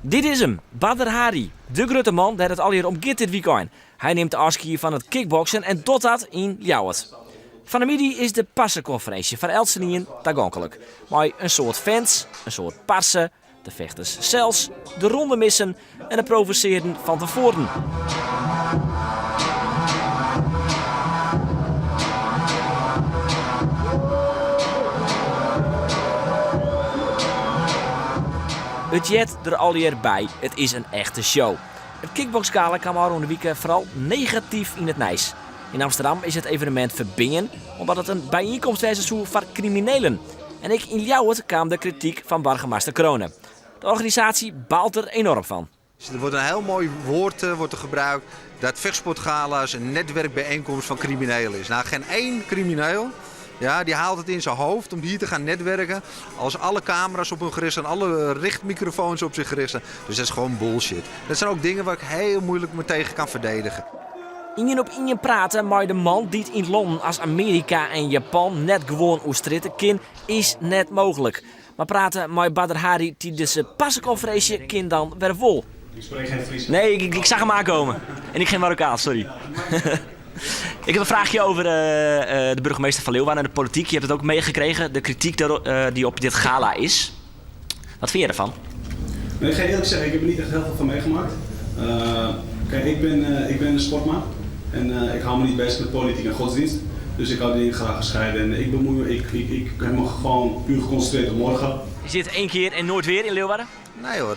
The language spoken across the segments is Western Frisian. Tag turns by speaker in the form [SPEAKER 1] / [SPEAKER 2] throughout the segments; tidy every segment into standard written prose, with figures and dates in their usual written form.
[SPEAKER 1] Dit is 'm, Badr Hari, de grutte man dêr't it allegear om giet dit wykein. Hy nimt ôfskie fan it kickboksen en docht dat yn Ljouwert. Fan 'e middei is de parsekonferinsje foar eltsenien tagonklik. Mei in soad fans, in soad parse, de fechters sels, de rondemissen en it provosearjen fan tefoaren. It heart der allegear by, it is in echte show. It kickboksgala kaam ôfrûne wike foaral negatyf yn it nijs. Yn Amsterdam is it evenemint ferbean omdat it in byienkomst wêze soe foar kriminelen. En ek yn Ljouwert kaam der krityk fan boargemaster Crone. De organisaasje baalt der enorm fan.
[SPEAKER 2] Er wordt een heel mooi woord wordt er gebruikt dat vechtsportgala's een netwerkbijeenkomst van criminelen is. Nou, geen één crimineel ja, die haalt het in zijn hoofd om hier te gaan netwerken als alle camera's op hun gericht zijn, alle richtmicrofoons op zich gericht zijn. Dus dat is gewoon bullshit. Dat zijn ook dingen waar ik heel moeilijk me tegen kan verdedigen.
[SPEAKER 1] Ien op ien prate mei de man dy't yn lannen as Amearika en Japan net gewoan oer strjitte kin, is net mooglik. Mar prate mei Badr Hari tidens de parsekonferinsje kin dan wer wol.
[SPEAKER 3] Ik spreek geen Fries.
[SPEAKER 1] Nee, ik, ik zag hem aankomen. En ik geen Marokkaans, sorry. Ik heb een vraagje over de burgemeester van Leeuwarden en de politiek. Je hebt het ook meegekregen, de kritiek die op dit gala is. Wat vind je ervan?
[SPEAKER 3] Nee, ik ga eerlijk zeggen, ik heb er niet echt heel veel van meegemaakt. Kijk, ik ben een sportman en ik hou me niet bezig met politiek en godsdienst. Dus ik hou die dingen graag gescheiden en ik bemoei me, ik, ik, ik heb me gewoon puur geconcentreerd op morgen.
[SPEAKER 1] Is dit één keer en nooit weer in Leeuwarden?
[SPEAKER 2] Nee hoor,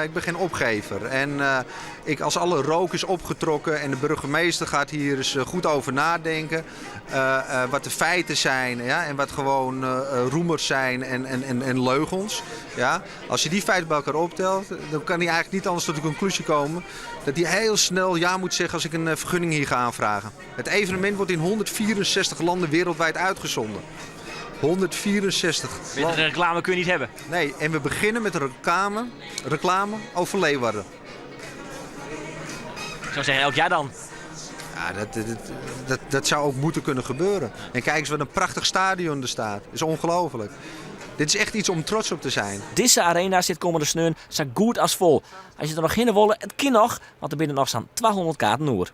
[SPEAKER 2] ik ben geen opgever. En als alle rook is opgetrokken en de burgemeester gaat hier eens goed over nadenken. Wat de feiten zijn, ja, en wat gewoon roemers zijn en leugens. Ja. Als je die feiten bij elkaar optelt, dan kan hij eigenlijk niet anders tot de conclusie komen dat hij heel snel ja moet zeggen als ik een vergunning hier ga aanvragen. Het evenement wordt in 164 landen wereldwijd uitgezonden. 164
[SPEAKER 1] Met
[SPEAKER 2] landen.
[SPEAKER 1] reclame kun je niet hebben.
[SPEAKER 2] Nee, en we beginnen met reclame over Leeuwarden.
[SPEAKER 1] Ik zou zeggen, elk jaar dan.
[SPEAKER 2] Ja, dat zou ook moeten kunnen gebeuren. En kijk eens wat een prachtig stadion er staat. Dat is ongelooflijk. Dit is echt iets om trots op te zijn.
[SPEAKER 1] Dizze arena sit kommende sneon sa goed as fol. As je der noch hinne wolle, it kin noch, want der binne noch sa'n 200 kaarten oer.